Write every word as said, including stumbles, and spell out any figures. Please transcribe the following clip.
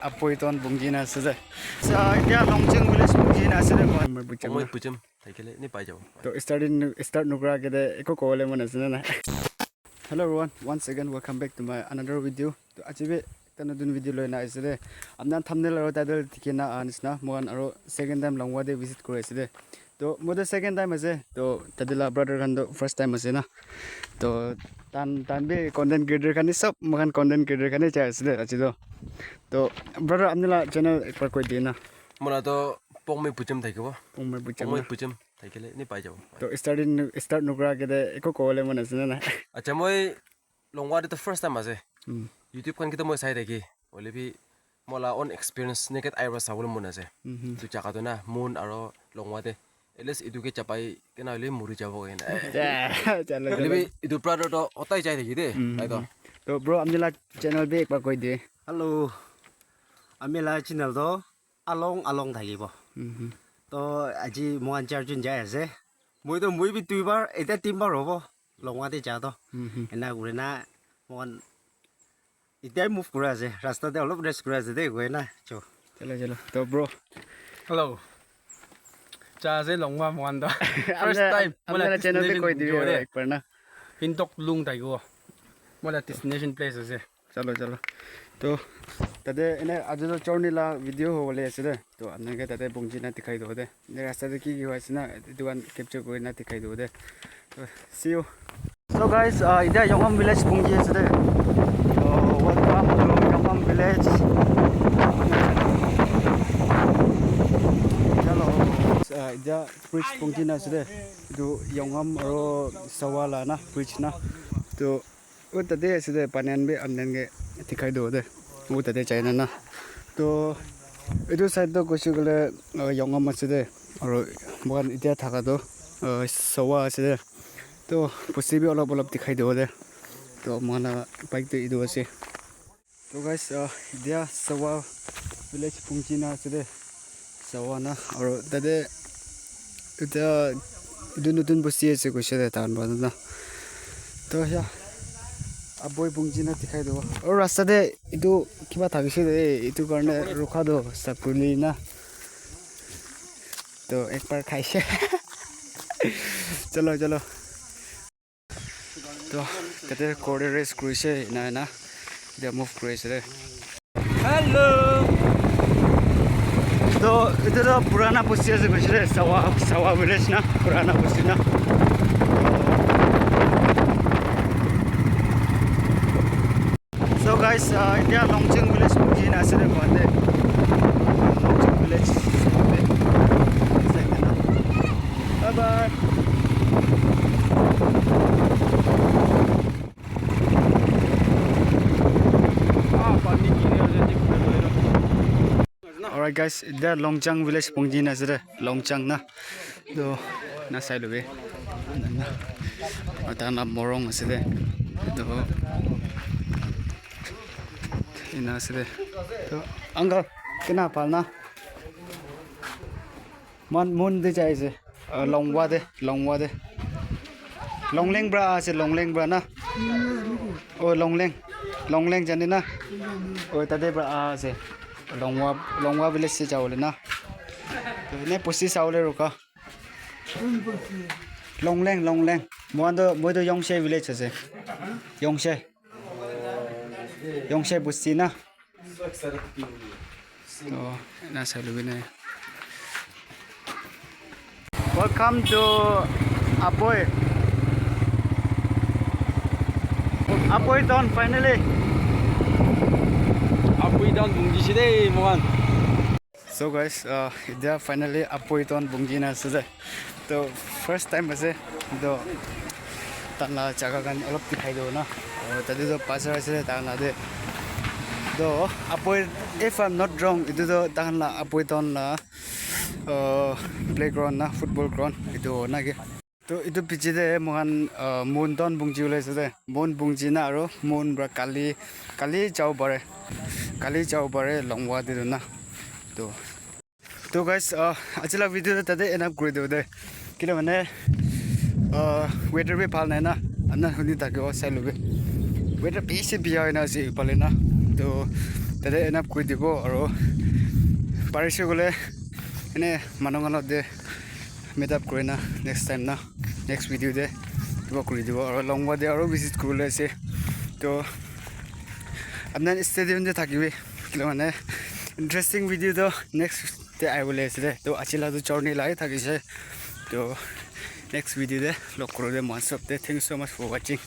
Apoi ton bungji na ase de. Sa, etia Longchang village bungji na ase de. Moi bujam na. Moi bujam. Thaikile ni pai jabo. To starting, start nukura ke de eko kobole mon ase na nai. Hello everyone, once again welcome back to my another video. To aji bi ekta notun video loi na ase de. Apna thumbnail aro title dikhi na aha nisna, moikhan aro second time Longwa de visit kuri ase de. To moi to second time ase. To tate la brother khan to first time ase na. To tan tan bi content creator khan ni sob moikhan content creator khan ni jai ase de aji to. To brother apni la channel ekbar koi diye na. Mona to Pongmai Bujam thakibo. Pongmai Bujam Pongmai na. Bujam thakile ni pai jabo. To starting, start nukura ke de eko kobole mon ase na nai. Acha, moi Longwa de to first time ase. Mm. YouTube khan ke to moi sai thaki. Hoile bi mola own experience naked eye para sabole mon ase. Mhm. Tu jaga to na, Mon aro Longwa de. At least etu ke chapai kena hoile muri jabo kena. Ja, chalo, hoile chalo. Bi etu brother to otai jai thaki de. Mm, tai to. Mm. To bro, apni la channel bi ekbar koi diye. Hello. Ami la channel to Along Along thakibo. Mhm. To aji moikhan charjun jai ase. Moi to moi bi duibar, eta tinbar hobo. Longwa de ja to. Mhm. Ena kuri na moikhan etia move kuri ase. Rasta de olop rest kuri ase de, koi na. Cho. Chalo, chalo. To bro. Hello. Ja ase Longwa moikhan to. First time. Apna, apna la channel bi koi dibi ekbar na. Hintok Lung thakibo. Moi la destination place ase. Chalo, chalo. To, tate ene aji to journey la video hobole ase de. To, apnake tate bungji na dikhai dibo de. Ene rasta te ki ki hoi ase na, etu khan capture kuri na dikhai dibo de. To, see you. So guys, uh, etia Yongam village bungji ase de. To, welcome to Yongam village. Chalo, uh, etia bridge bungji na ase de. Etu Yongam aro Sawa la na, bridge na. To, Oh, tate ase de, pani khan bi apni khan ke dikhai dibo de. Oh, tate jai na na. To, etu side to koise koile, uh, Yongam ase de. Aro moikhan etia thaka to, uh, Sawa ase de. To, bosti bi olop olop dikhai dibo de. To, moikhan la bike to etu ase. To guys, uh, etia Sawa village pungji na ase de. Sawa na, aro tate etia etu notun bosti ase koise de tahan para na. To ya, Aboi pungji na dikhai dibo. Aru rasta te etu kiba thakise de, etu karne rukha do sakuli na. To ek baar khaise. Chalo, chalo. To, tate ghor te rest kurise, ena, ena. Etia move kuri ase de. Hello. To, etu to purana bosti ase koise de, Sawa, Sawa village na, purana bosti na. So guys, uh, etia Longchang village phuki na ase de, guwate. Longchang village. Bye bye. Alright guys, etia Longchang village phuki na ase de, Longchang na. To, na sai lobe. Tahan la morung ase de. To, ena ase de. To, uncle, kena bhal na? Mon, Mon de jai ase. Ah, Longwa de, Longwa de. Longleng pra ase, Longleng pra na. Oh, Longleng. Longleng jane na? Oh, tate pra ase. Longwa, Longwa village se jabole na. To, ene bosti sabole rukha. Longleng, Longleng. Moikhan toh, moi toh Yongshei village ase. Yongshei. Yongshei bosti na. Oh, na salu bine. Welcome to Aboi. Aboi town finally. Aboi town bungji se de moikhan. So guys, uh, etia finally Aboi town bungji na ase de. To first time ase. To tahan la jaga khan olop dikhai dibo na. Uh, tate toh bazar ase tahan la de. To Aboi, if I'm not wrong, etu toh tahan la Aboi town la, uh, playground na, football ground etu na ke. To etu piche de moikhan, ah, Mon town bungji bole ase de. Mon bungji na aro Mon pra kali, kali jabo pare. Kali jabo pare Longwa de na. To, to guys, ah, aji la video de tate end up kuri dibo de. Kile mane, ah, weather bi bhal nai na. Apna huni thakibo sai lobe. Weather bishi biya hoi na ase ephale na. To tate end up kuri dibo, aro parise koile ene manu khan te meet up kuri na next time na next video te kiba kuri dibo, aro Longwa te aro visit kuribole ase. To apni stay tuned te thakibi, kile mane interesting video to next te ahibole ase de. To aji la to journey lai thakise, to next video te log kuru de moikhan sob te. Thank you so much for watching.